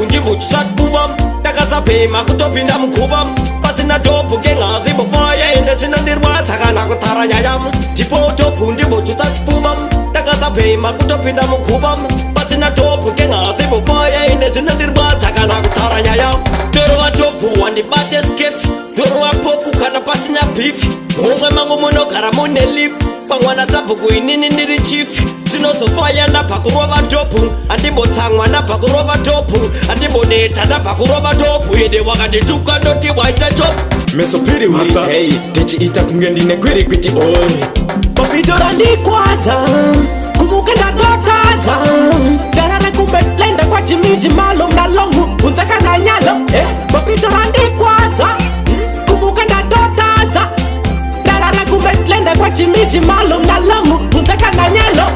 Ndibochisatikuva ndakasabhema kutopinda mukuva pasina dhobhu kengazvimbofaya ende zvinondirwadza kana kutara nyaya. Ndipo dhobhu ndibochisatikuva ndakasabhema kutopinda mukuva pasina dhobhu kengazvimbofaya ende zvinondirwadza kana kutara nyaya. Torova dhobhu wandibate skefi, torova poku kana pasina beef. Homwe mangu munogara mune lip pamwana sabhuku, inini ndiri chief. Tinozofaya ndabva kurova dhobhu, handimbotsamwa ndabva kurova dhobhu, handimboneta ndabva kurova dhobhu. Ende wakandituka ndoti waita chop. Meso piriwiri, hey, tichiita kunge ndine kwirikwiti oi. Papito randikwadza, kumuka ndatotadza, ndarara kubetlenda kwajimiji malo mnalongu bvunza kana nyalo. Papito randikwadza, kumuka ndatotadza, ndarara kubetlenda kwajimiji malo mnalongu bvunza kana nyalo.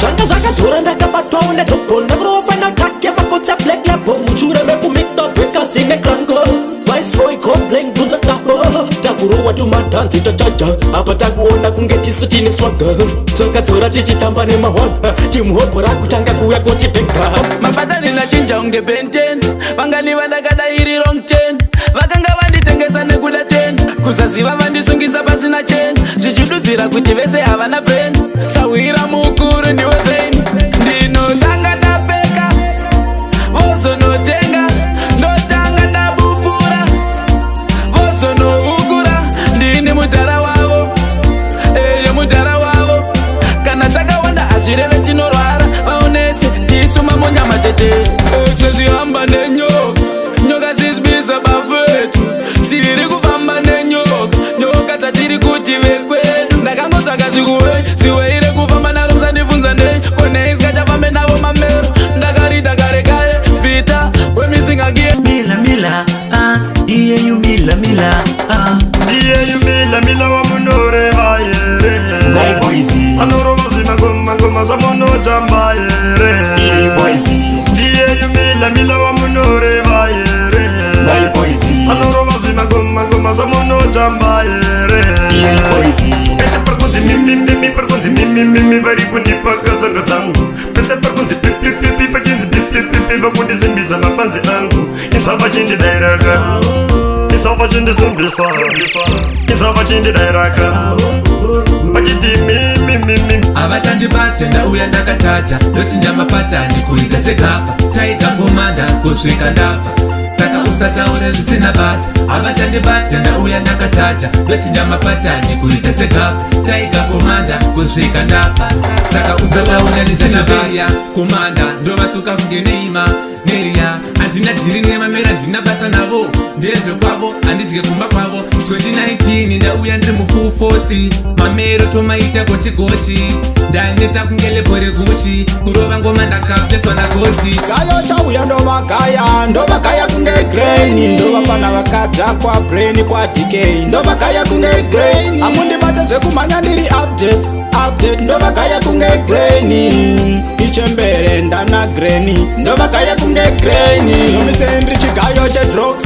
Zvanga zvakadzora ndakabatwawo nedhobho, ndakurova final cut yemakotsa black label mushure mekumita bhekasi nekrango Viceroy Complain bvunza stapo. Takurowa tumadhanzi tachaja apa, takuona kunge tisu tine swagger. Zvakadzora tichitamba nemahwanda, timuhobho rakutanga kuuya kotibhega. Mapatani ndachinja unge Ben 10. Vangani vandakada iri wrong 10. Vakanga vanditengesa nekuda 10, kusaziva vandisungisa pasina chen, zvichidudzira kuti vese havana brain. Sahwira mukuru ndiwe zeni. Ndinotanga ndapfeka, vozonotenga. Ndotanga ndabufura, vozonoukura. Ndini mudhara wavo, eyo mudhara wavo. Kana takawanda hazvireve tinorwara. Vaonese tisuma munyama tete. Sezihamba nenyoka, nyoka zisibiza bafethu. Tiri kufamba nenyoka, nyoka dzatiri kuti vekwedu. Ndakangotsvaka zikuwei ziwei rekufamba naro, musandibvunza nei konei sikachafambe navo mamero. Ndakarida kare kare vhita wemisingagie. Mila mila, ah, iyeyu mila mila, ah. Ndiyeyu Mila Mila wamunoreva here? Anorova zvimangoma zvamunotamba here? Ndiyeyu Mila Mila wamunoreva here? Anorova zvimangoma zvamunotamba here? Pese pari kunzi mimimimi, pari kunzi mimimimi, vari kundipa kazando dzangu. Pese pari kunzi pipipipi, pachinzi pipipipi, vakundisimbisa mafanzi angu. Inzwa vachindidairaka, inzwa vachindisimbisa, inzwa vachindidairaka vachiti mimimimi. Havachandibate, ndauya ndakachacha, ndochinja mapatani kuita segafa. Taita komanda kusvika ndafa, saka usataure zvisina basa. Havachandibate, ndauya ndakachacha, ndochinja mapatani kuita segafa. Taita komanda kusvika ndafa, saka usataure zvisina basa. Komanda ndovasuka kunge neima neria. Handina dhiri nemamera, ndina basa navo, ndezvekwavo, handidye kumba kwavo. 2019 ndauya ndiri mufull force, mamero tomaita gochigochi. Ndanetsa kunge label reGucci, kurova ngoma ndakableswa nagodi. Gayo chauya ndovagaya, ndovagaya kunge grain. Ndovafana vakadhakwa brain kwa DK, ndovagaya kunge grain. Hamundibate zvekumhanya, ndiri update update. Ndovagaya kunge grain, ichembere ndana granny, ndovagaya kunge grain. Zomise ndiri chigayo chedrox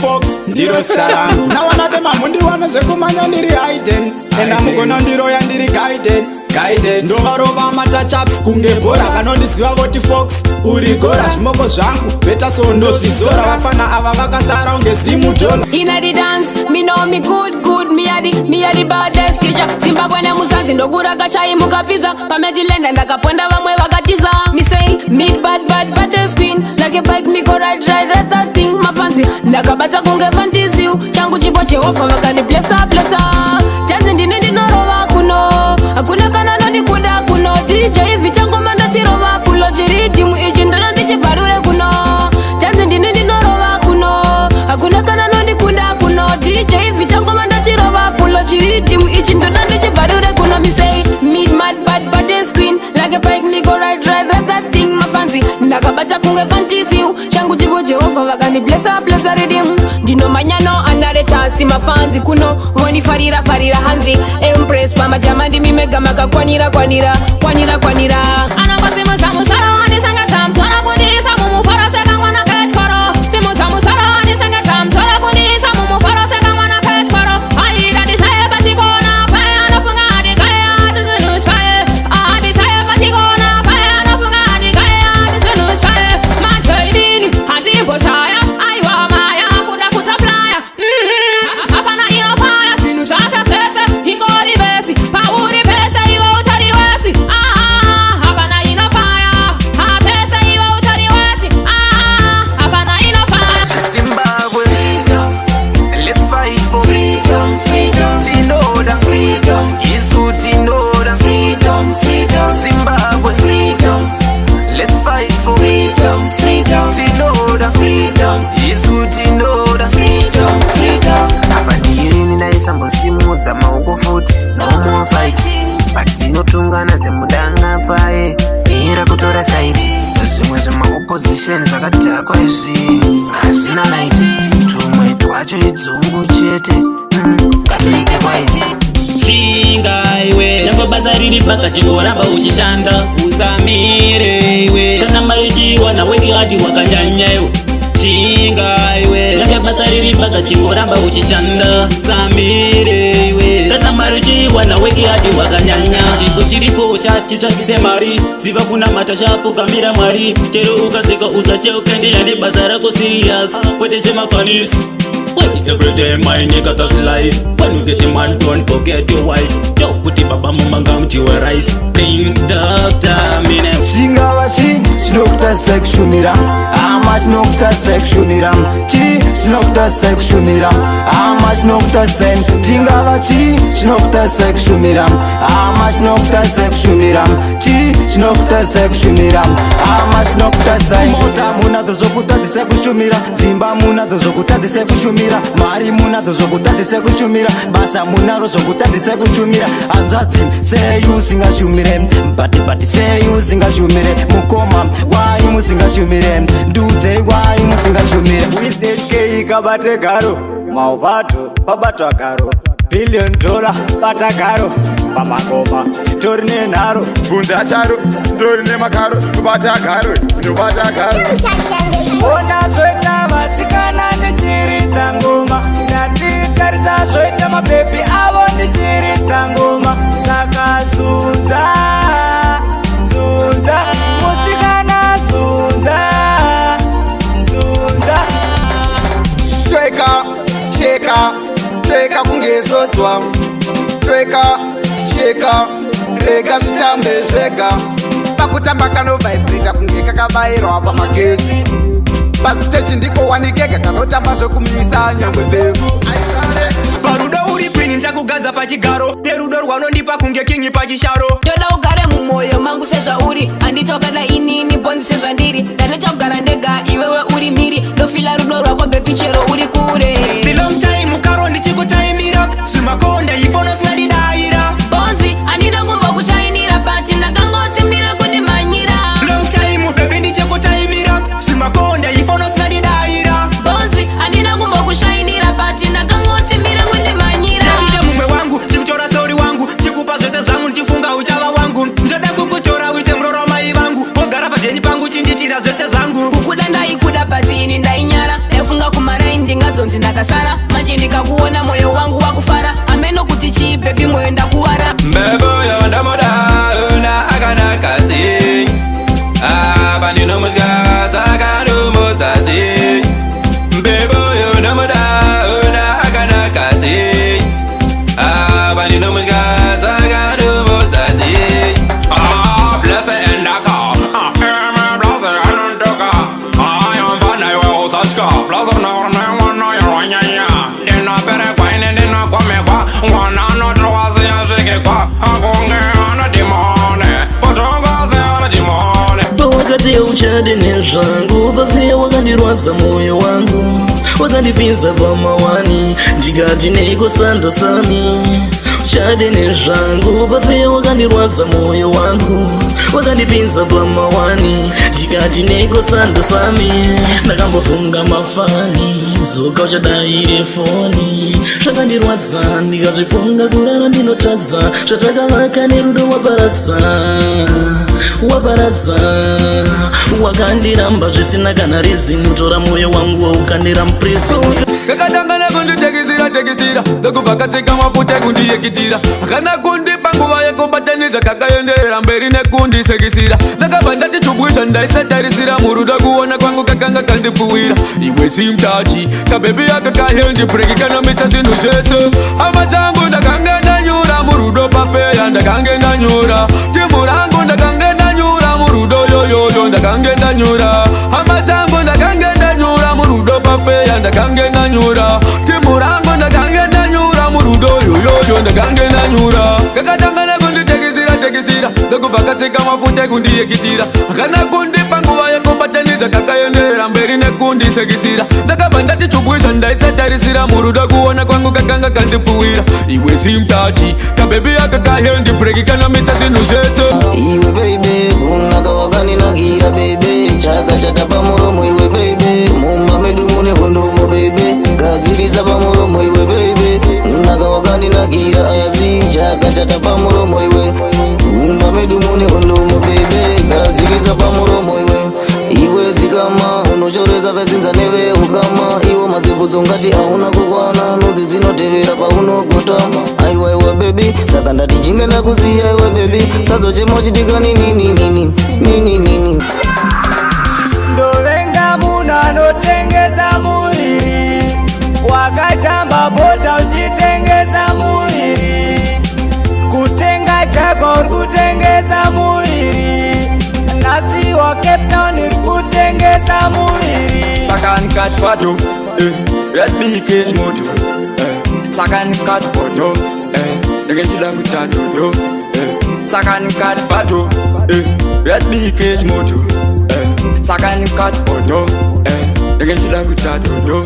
fox, ndiro zita rangu. Nawana temamundiwana zvekumhanya, ndiri hiden enda mugono ndiroya, ndiri guided guided. Ndovarova matachaps kunge bhora, vanondiziva voti fox uri gora. Zvimoko zvangu betaso ndozvizora, vafana ava vakasara unge zimudhola. Inna the dance, me know me good, good. Me a the baddest teacher. Zimbabwe nemuzanzi ndokura chai mukapfidza. Pamejilenda ndakaponda vamwe vakatiza. Me say me bad bad baddest queen. Like a bike me go ride ride ride that thing. Mafanzi ndakabata kunge fantiziu. Changu chipo Jehova vakani blessa blessa. Tanzi ndini ndinorova kuno. Hakuna kana nondikunda kuno. DJ Vitangoma ndatirova pulo chiridhimu ichi ndoda ndichibvarure kuno. Tanzi ndini ndinorova kuno. Hakuna kana nondikunda kuno. DJ Vitangoma ndatirova pulo chiridhimu ichi ndoda ndichibvarure kuno. Me say me mad bad baddest queen. Like a bike me go ride ride ride that thing. Mafanzi ndakabata kunge fantisiu. Changu chipo Jehova vakani blessa blessa rhythm. Ndinomanyano anaretasi mafanzi kuno vonifarira farira hanzi empress pamajama ndimi mega makakwanira kwanira kwanira kwanira. Anongosimudza musoro andisengetsa mutoro kundisa mumufaro sekamwana kechikoro. Simudza musoro andisengetsa mutoro kundisa mumufaro sekamwana kechikoro. Aida ndisaye pachikona payano. Session zvakadhakwa izvi, hazvina light. Tumwe twacho idzungu chete. Ngatiite kwaiti. Shinga iwe, nyangwe basa riri pakati, ngoramba uchishanda, usamire iwe. Kana mari uchiwana, work hard wakanyanya iwe. Shinga iwe, nyangwe basa riri pakati, ngoramba uchishanda, usamire iwe. Kana mari uchiwana, work hard wakanyanya. Chipo chiripo chachitsvakise mari, ziva kunamata chapfukamira Mwari. Chero ukaseka, usacheuke, ndiyani basa rako serious, kwete zvemafanisi. Work every day, my nigga, that's life. When you get a man, don't forget your wife. Yo, put it baba mumanga mchiwe rice. Think doctor, mine. Chingava chii chinokutadzisai kushumira hama? Chinokutadzisai kushumira chii? Chinokutadzisai kushumira hama? Chinokutadzisai, chingava chii chinokutadzisai kushumira hama? Chinokutadzisai kushumira chii? Chinokutadzisai kushumira hama? Chinokutadzisai? Mota munadzo, zvokutadzisai kushumira? Dzimba munadzo, zvokutadzisai kushumira? Mari munadzo, zvokutadzisai kushumira? Basa munaro, zvokutadzisai kushumira? Hanzvadzi, sei usingashumire? But sei usingashumire? Mukoma, why musingashumire? Ndudzei, why musingashumire? Wisetkei kabate garo mauvato pabatwa garo, billion dollar bata garo pamangoma, titori nenharo. Bvunza charo, ndori nemakaro, kubata garo, ndobata garo. Ona zvoita vasikana ndichiridza ngoma, ndatitarisa zvoita mabhebhi avo ndichiridza ngoma. Saka zunza, zunza musikana, zunza, zunza. Tweka, sheka, tweka kunge sodwa. Tweka, sheka, rega zvitambe zvega. Pakutamba kanovhaibhirita kunge kakabayirwa pamagetsi. Pasiteji ndiko wanikega kanotamba zvekumisa nyangwe mbevhu. Parudo uri queen, ndichakugadza pachigaro nerudo rwanondipa kunge king pachisharo. Ndoda ugare mumwoyo mangu sezvauri, handitokada inini bonzi sezvandiri. Ndaneta kugara ndega, iwewe uri miri. Ndofila rudo rwako baby, chero uri kure. The long time mukaro ndichikutaimira zvimakonda ifono singadidayira. Bonzi, handina kumbokuchainira, but ndakangoti mira kundimhanyira. Long time baby ndichikutaimira zvimakonda ifono singadidayira. Bonzi, handina kumbokushainira, but ndakangoti mira kundimhanyira. Ndaita mumwe wangu, chikutora sori wangu, chikupa zvese zvangu, ndichifunga uchava wangu. Ndoda kukutora uite muroro wamai vangu, wogara pajeni pangu, chinditira zvese zvangu. Kukuda ndaikuda, but ini ndainyara, ndaifunga kumaraini ndingazonzi ndakasara. Manje ndikakuona mwoyo wangu wakufara, ameno kuti chii baby, mwoyo ndakuwara. Mbeboyo ndamuda una akanaka sei, apa ndinomutya saka ndomudza sei. Mbeboyo ndamuda una akanaka sei, apa ndinomutya saka ndomudza sei. Ah, bless endaka. Ah, eme bless anondoka. Ah, yamvana iwe usatya. Bless naornewanoyorwanyanya. Ndinoperekwa ine ndinogomekwa, mwana anotorwasiyasvikikwa akunge anodhimone kutongose anodhimone. Pawakati uchade nezvangu, pafeya wakandirwadza mwoyo wangu, wakandipinza pamawani, ndikati neiko sando sami. Uchade nezvangu, pafeya wakandirwadza mwoyo wangu, wakandipinza pamawani, ndikati neiko sando sami. Ndakambofunga mafani, dzoka uchadaire foni, zvakandirwadza ndikazvifunga, kurara ndinotadza. Zvatakavaka nerudo waparadza, waparadza. Wakandiramba zvisina kana reason, tora mwoyo wangu waukandira muprison. Kakatanga nekunditekisira tekisira, ndokubva katsika mafuta ekundiyekitira. Akana kundipa nguva yekubatanidza, kakaenderera mberi nekundisekisira. Ndakabva ndati chubwisha, ndaisatarisira murudo, kuona kwangu kakanga kandipfuwira. Iwe simtachi kabhebhi aka kahandbrake kanomisa zvinhu zvese. Hama dzangu, ndakange ndanyura murudo pafeya, ndakange ndanyura timu rangu, ndakange ndanyura murudo yoyoyo, ndakange ndanyura. Hama dzangu, ndakange ndanyura murudo pafeya, ndakange ndanyura timu rangu, ndakange ndanyura murudo yoyoyo, ndakange ndanyura. Kakatanga nekunditekisira tekisira, ndokubva katsika mafuta ekundiyekitira. Akana kundipa nguva yekubatanidza, kakaenderera mberi neku kundisekisira. Ndakabva ndati chubwisha, ndaisatarisira murudo kuona kwangu kakanga kandipfuwira. Iwe simtachi kabebi aka kahandbrake kanomisa zvinhu zvese. Iwe baby, kunaka wakaninakira baby, chakachata pamuromo iwe baby, mumba medu mune hondomo baby, gadzirisa pamuromo iwe baby, kunaka wakaninakira asi chakachata pamuromo iwe, mumba medu mune hondomo baby, gadzirisa pamuromo iwe. Iwe dzikama, unochoresa vedzinza neveukama, iwo madzibvutso ngati hauna kukwana, nudzi dzinotevera paunogotama. Aiwa iwe baby, saka ndati jinge ndakuziya iwe baby, sazochema uchitika nini nini nini nini. Ndovenga munhu anotengesa muviri, wakajamba bhodha uchitengesa muviri, kutenga chako uri kutengesa muviri, nhasi wa Cape Town uri kutengesa muviri. Saka ndikati fado, yatibike chimoto, saka ndikati bodo, ndenge ndichida kuita dodo, saka ndikati fado, yatibike chimoto, saka ndikati bodo, ndenge ndichida kuita dodo.